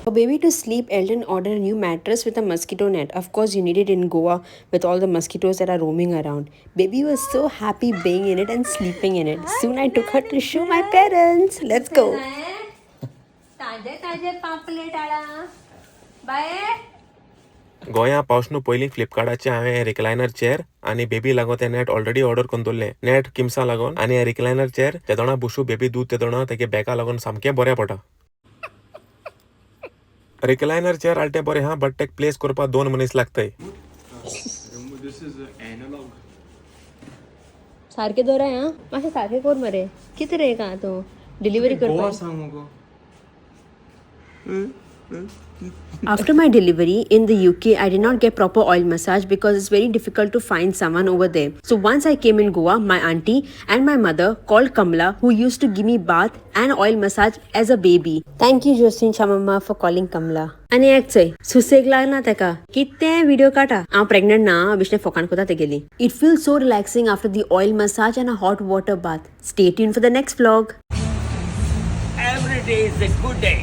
For baby to sleep, Elton ordered a new mattress with a mosquito net. Of course, you need it in Goa with all the mosquitoes that are roaming around. Baby was so happy being in it and sleeping in it. Soon I took her to show my parents. Let's go. ताजे ताजे पापलेट आळा बाये. गोंया पावसनू पयलीं फ्लिपकार्टाचें हांवें recliner chair आनी baby लागून तें नॅट ऑलरेडी ऑर्डर करून दवरलें. नॅट किमसां लागून आनी रिक्लायनर चेअर तेदोणा बसूं बेबी दूद तेदोणा तेगे बॅका लागून सामकें बरें पडटा. रिक्लायनर चेअर आहा तें बरें आहा, बट तेक प्लेस करपाक दोन मनीस लागताय. This is analog. सारकें दवराय आं, मातशें सारकें कर मरे. कितें रे का तूं डिलिव्हरी गोवा करपाक सांग मुगो. After my delivery in the UK, I did not get proper oil massage because it's very difficult to find someone over there. So once I came in Goa, my auntie and my mother called Kamla, who used to give me bath and oil massage as a baby. Thank you, Josephine Shamama, for calling Kamla. आनी एक चोय, सुसेग लागना तेका, कितें video काडटा. हांव pregnant ना, बेश्टें फोकाण कोता तेगेली. It feel so relaxing after the oil massage and a hot water bath. Stay tune for the next vlog. Every day is a good day.